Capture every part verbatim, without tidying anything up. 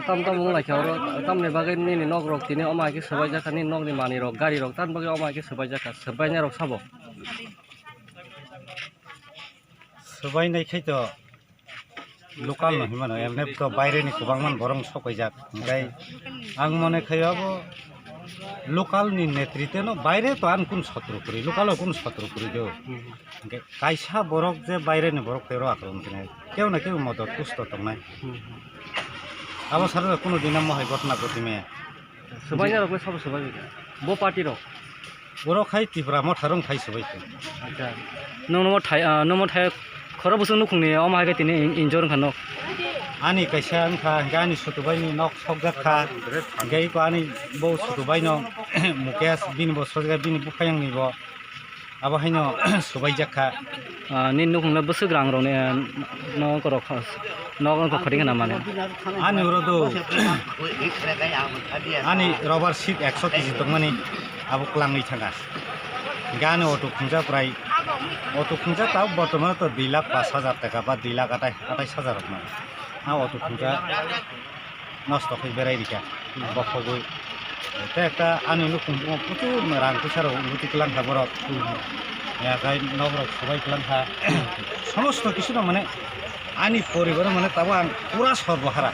Tam tam wng lai kha oro, tamni bagwi nini nok rok tini omo hai khe swbaijak kha, nini nokni manwi rok, gari rok, tamni bagwi omo hai khe swbaijak kha, swbainai rok sabo? Swbainai khai to local no hinmano, emne to baire ni kwbangma borok sok paijak. Hinkhe ang mone khai abo local ni netrite no, baire to ang kun sotro kwrwi, local o kun sotro kwrwi do. Hmm. Hinkhe kaisa borok je baire ni borok phai ro akromon khe kebo na kebo modot kusto tongnai. Hmm. Abo salo kuno dina mohai ghotna ghotime. Swbainai rok le sabo swbai bo party rok. Borok hai Tipra Motha rok phai swbai khe. Acha. Nung nungmo thai, ah, nungmo thai khoro busung nukhungni omo hai khe tini in-, injor wngkha nok. Ani kaisa wngkha, hinkhe ani sutubai ni nok sokjak kha. Hinkhe iko ani bo sutubai no Mukesh bini bo sojak, bini buphayang ni bo. Abo haino swbaijak kha. Ah, nini nukhungno bwswk rang rokni, ah, no korok kha, no korok kha dingna mane. Ani oro do. Ani rubber sheet ekso kg tongmani abo kwlangwi thangkha. Gani auto khungsa prai. Auto khungsa tabuk bortomano to dui lakh pash hajar taka ba dui lakh atai, atai hajar rok mano. A auto khungsa nosto khe berai rikha, bokhogwi. Tei ekta ani nukhung prochur rang puisa rok unnoti kwlang kha borok. Ya khai nok rok swbai kwlang kha. Somosto kisu no mane ani poribar mane tabo ang pura sorbohara.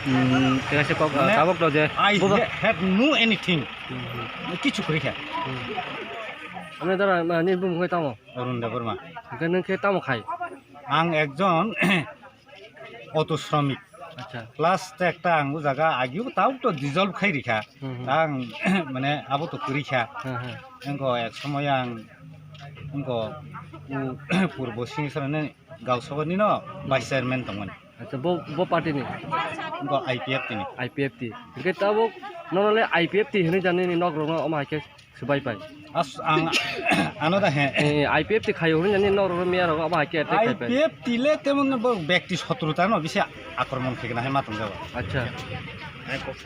Hmm, tei kaisa kok, mane tabok to je I bubo ha-, had no anything. Hmm, hmm. Kichu kwrwi kha. Hmm. Ani dara, ani bumung khai tamo? Arun Debbarma. Hwnkhe nwng khe tamo khai? Ang ekjon auto shramik. Acha. Plus te ekta ang o jaga agio tabuk to dissolve khai rikha. Hmm, hmm. Ang mane abo to kwrwi kha. Hmm, hmm. Engko ek somoy ang engko u purbo sini sara ne Gausabani no vice chairman tongmani. Acha, bo, bo party ni? Engko I P F T ni. I P F T. Hwnkhe tabuk nono le I P F T hinwi jani ni nok rok no omo hai khe Swbai pai. As-, ang, ano da he. Eh, I P F T khayo hwnwi nini norok rw miya rok abo hai khe attack khai pai. I P F T le temon bo bekti sotruta no bisi akromon khaigena hai ma tong jabo. Acha.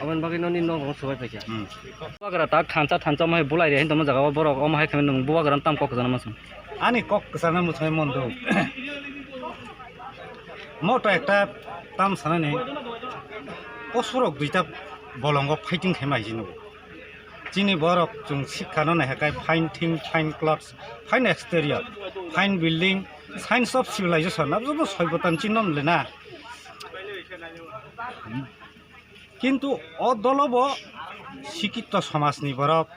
Aboni bagwi nini norok rw swbai pai kha. Hmm. Bubagra tak thansa thansa mai bulai re hin tamo jaga o borok omo hai khe nwng bubagra tam kok kwchangma song. Ani kok kwchangma muchungwi mon do. Moto ekta tam sanani. Posurok duita bolongo fighting khaima hai jino. Chini borok chwng sikha no naiha khai fine thing, fine clothes, fine exterior, fine building, signs of civilization, abo joto soibota ni chinno wng le na. Kintu o dolo bo sikito somaj ni borok,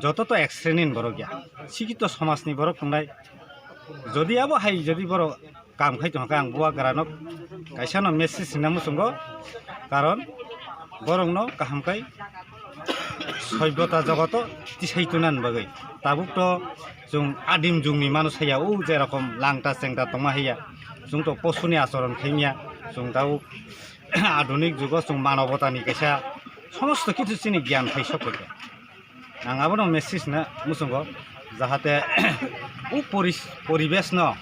joto to ek sreni ni borok ya. Sikito somaj ni borok tongnai. Jodi abo hai jodi borok kam khai tongkha, ang bubagra no kaisa no message rina muchungo, karon borok no kaham khai soibota jogoto tisai tuna ni bagwi. Tabuk to chwng adim jugni mano saya, o je rokom langta chengta tongma haiya, chwng to posu ni achoron khaimya, chwng tabuk adunik jugo chwng manobota ni kaisa somosto kichu chini gyan phai sok kha. Ang abono message na muchungo, jahate o poris-, poribesh no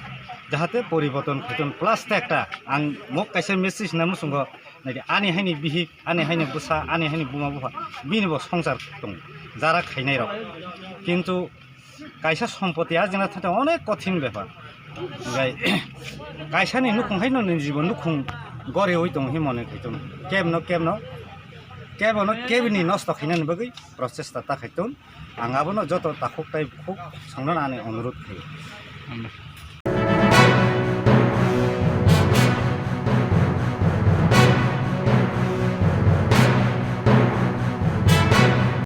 jahate poriborton khaitun, plus te ekta ang mok kaisa message na muchungo, naidi ani haini bihik, ani haini bwsa, ani haini buma bupha, bini bo songchar tong jara khainai rok, kintu kaisa sompoti ajina thate onek kothin bepar. Gai kaisa ni nukhung haino ni jibon nukhung gore oi tong hi mone khaitun, kebno, kebno, kebono kebini nosto khainani bagwi prochesta ta khaitun. Ang abono joto takhuk tai khuk songno ani onurodh khaio.